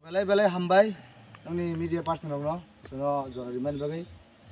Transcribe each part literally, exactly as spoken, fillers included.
Belai belai hambai nongni media person rokno, chwngno jora rimani bagwi.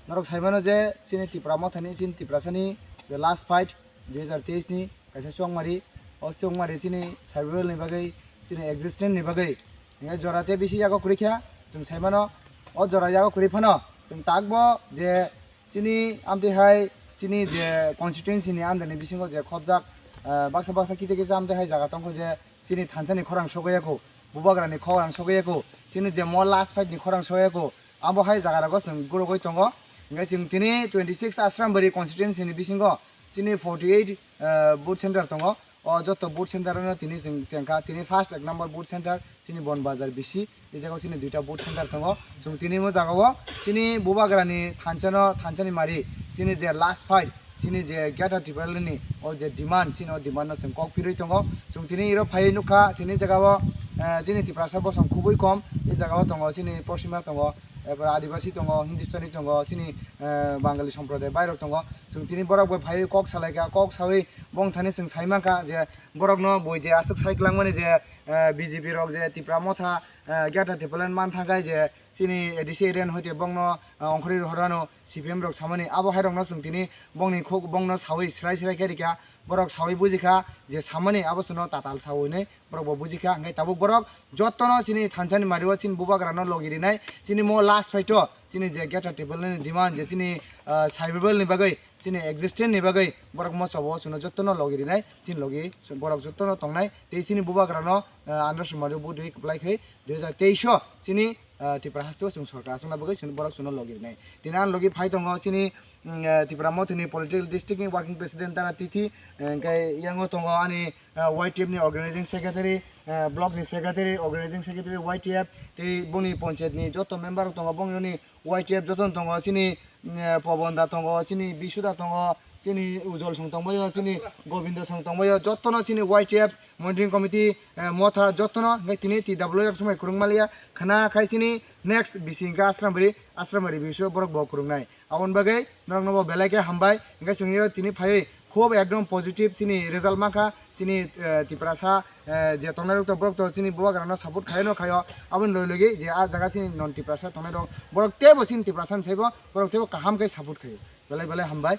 Norok saimano je chini Tipra Mothani, chini Tiprasani je last fight dui hajar teis ni kaisa chongmari, o chongmari chini survival ni bagwi, chini existence ni bagwi. Hinkhe jora tei bisi yago kwrwi kha, chwng saimano o jora yago kwrwi phano chwng takbo je chini amtwi hai chini je constituency ni under ni bisingo je khobjak, ah, baksa baksa kisa kisa amtwi hai jaga tongkho je chini thansa ni khorang sogwi yako, bubagra ni khorang sogwi yako, chini je mo last fight ni khorang sogwi yako, abo hai jaga rogo chwng gurugwi tongo. Hinkhe chwng tini twenty six Asrambari constituency ni bisingo chini forty eight, ah, booth center tongo. O joto booth center no tini chwng chengkha, tini first ek number booth center chini Bon Bazar bisi, e jaga chini duita booth center tongo. Chwng tini mo jaga o chini bubagra ni thansa no, thansa ni mari, chini je last fight, chini je Greater Tipraland ni o je demand, chini o demand no chwng kok pirwi tongo. Chwng tini iro phai nukha, tini jaga o, eh, chini Tiprasa bosong khubui kom, e jaga o tongo, chini Poschima tongo, erpore Adibasi tongo, Hindustani tongo, chini, eh, Bangali somproday bairok tongo. Chwng tini borok bai phaiwi kok salaikha, kok sawi bongthani chwng saimankha je borokno bui je aswk sai kwlangmani je, eh, B J P rok je Tipra Motha, eh, Greater Tipraland man thangkhai je chini A D C area ni hoite bongno, eh, ongkhorwi rohorano C P M rok samani abo hai rokno chwng tini bongni khuk bongno sawi srai srai khe rikha, borok sawi bujikha je samani abo chwngno tatal sawi hinwi borok bo bujikha, hwnkhe tabuk borok jottono chini thansani mario chini bubagrano logi rinai, chini mo last fight o chini je Greater Tipraland ni demand je chini, ah, survival ni bagwi, chini existence ni bagwi borok mochabo chwngno jottono logi rinai, chini logi borok jottono tongnai, tei chini bubagrano, ah, Andhra Sumari budui kwplai khe dui hajar teis o chini, ah, Tripura haste o chwng sorkar aswkna bagwi chwng borok chwngno logi rinai. Tini ani logi phai tongo chini, mm, ah, Tipra Mothani political district ni working president Dara Tithi, eh, hwnkhe yango tongo ani, ah, Y T F ni organizing secretary, ah, block ni secretary, organizing secretary Y T F, tei boni panchayat ni joto member rok tongo, bongni Y T F jotono tongo, chini, mm, eh, Pabon da tongo, chini Bisu da tongo, chini Ujol song tongbaio, chini Gobindo song tongbaio, jotono chini Y T F monitoring committee, eh, motha jotono, hwnkhe tini T W F swmai kwrwng maliya, khna khai chini next bisi hwnkhe Asrambari, Asrambari bisu borok bo kwrwngnai. Aboni bagwi norokno bo belai khe hambai, hwnkhe chwng tini phaiwi khub ekdom positive chini result mankha, chini, eh, Tiprasa, eh, je tongnai rok to borok to chini bubagrano support khaino khaio, aboni logi logi je a jaga chini non Tiprasa tongnai rok borok teibo chini Tiprasa ni saibo borok teibo kaham khe support khaio, belai belai hambai.